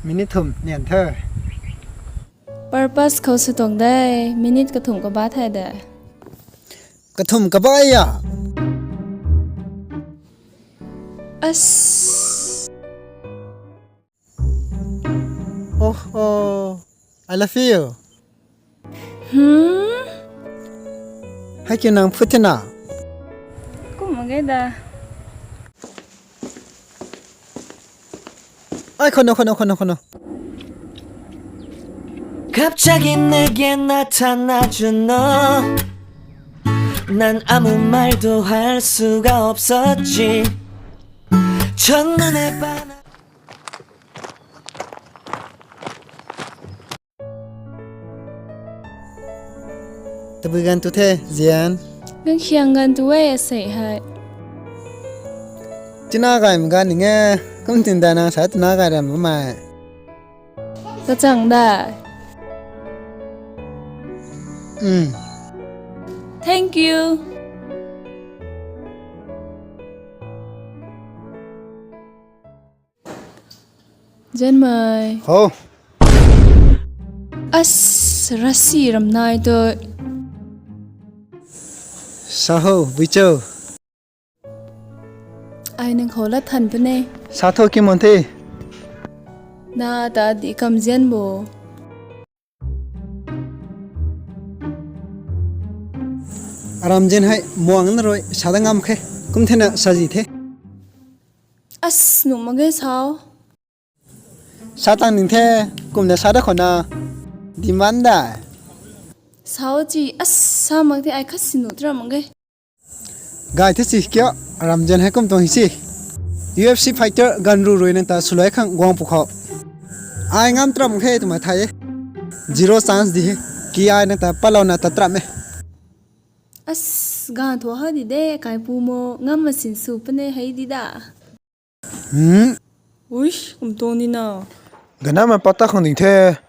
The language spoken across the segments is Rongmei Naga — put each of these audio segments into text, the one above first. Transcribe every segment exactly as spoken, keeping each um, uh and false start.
Minute thum nian the. Purpose khou sw tuang de, minute kathumh kaba the de. Kathumh kaba ya? As. Oh, oh, I love you. Hmm? Hei kiu nang phut the na? Kum mak ge da. Ai, khono, khono, khono, khono. 갑자기 내게 나타나준 너. 난 아무 말도 할 수가 없었지. 첫눈에 반한 Tabui ganv tu the, Zian? Ganv khiang ganv tu e, asei hei. Tina gay ma ganv ning e, kum tin da nang sa tina gay ram mai. Kachang da. Um. Thank you. Zianmei. Ho. As, rasi ramnai tu. Sa ho, Buicho. Ai nang khou lat than pune. Sa tho ki mon the. Na ta di kam Zian bo. Aram Zian hei muang na rui sa da ngam khe. Kum the na sa zi the. As, nuh mak ge sao. Sa tang ning the, kumna sa da khou na. Demand da. Sao chi, as, sa mak the ai khat si nuh tra mak ge. Gay the si kya, Aram Zian hei kum tuang hi si. U F C fighter ganv ru rui nang ta swluai khang guang pu khou. Ai ngam tram khe twmei thay e. Zero chance di he. Ki ai nang ta patlou na ta tram e. As, ganv thu ha di de, kai pu mo, ngam masin su pune hei di da. Hmm? Uish, kum tuang ni na. Ganv na ma pata khang ding the.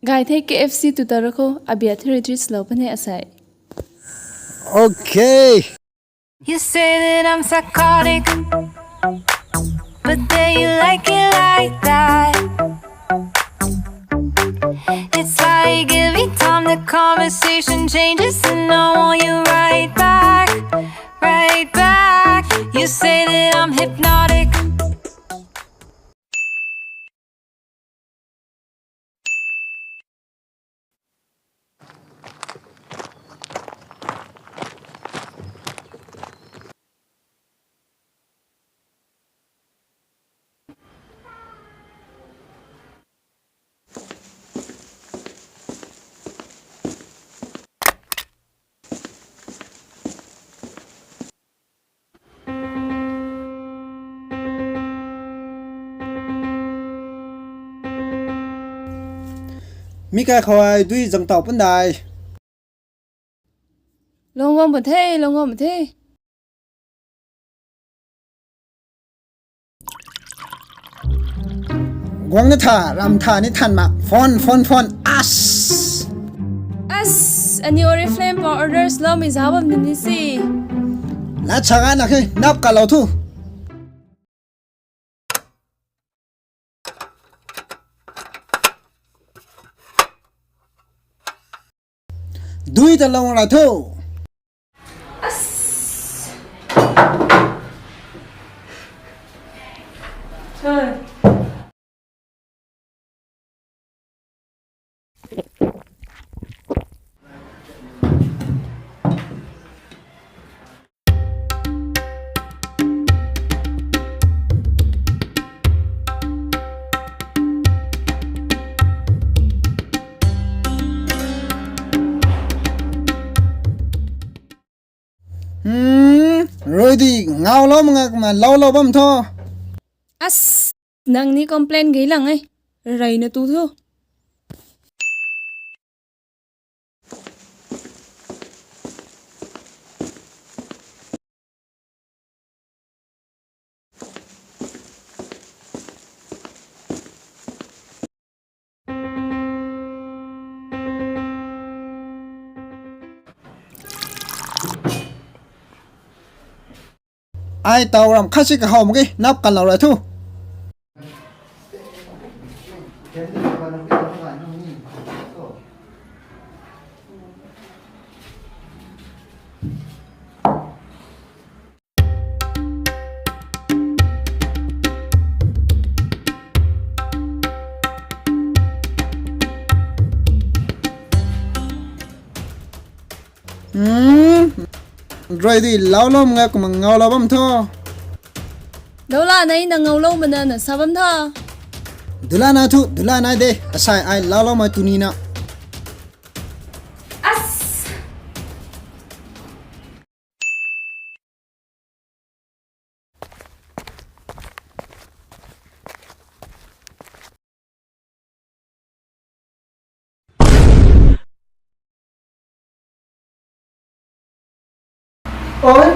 Gay the K F C tu ta ra kho, abia the retreat lou pune asei. Okay. You say that I'm psychotic, but then you like it like that. It's like every time the conversation changes, and I want you right back, right back. You say that I'm hypnotic. Mi kai khou ai dui zang tau pun dai. Long guang bam the, long guang bam the. Guang na tha, ram tha ni than mak. Phone, phone, phone. As! As! Ani Oriflame pa orders lou mi za bam ni ni si. Lat sa ga na khe, nap ka lou thu. Dui ta long ra tho. As. Choi. Hmm, rui di ngau lou manga kumna lou lou bam tho. As, nang ni complain gei lang e. Rey na tu tho. Ai taw ram khat si kahaw mak ge, nap kan lou rui thu. Hmm. Rui di lau lou mak nga kumna ngau lou bam tho. Dula nai na ngau lou mana na sa bam tho. Dula nai thu, dula nai de. Asai ai lau lou mai tuni na. As. Oi.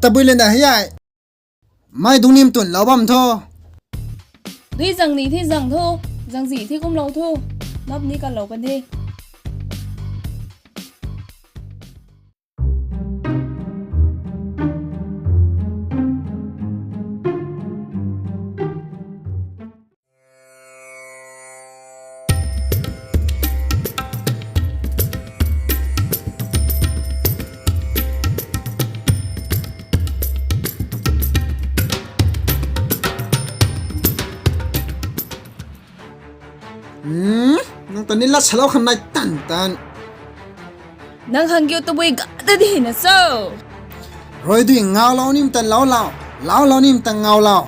Tabui lana hei ai. Mai dungc nim twn lou bam tho. Dui zang ni thi zang tho, zang zi thi kum lou tho. Nap ni kan lou kan the. Hmm, nang ta ni lat salou khan nai tan tan. Nang hang kiu tabui ga ta di na so. Rui dui ngau lou nim ta lau lau, lau lou nim ta ngau lau.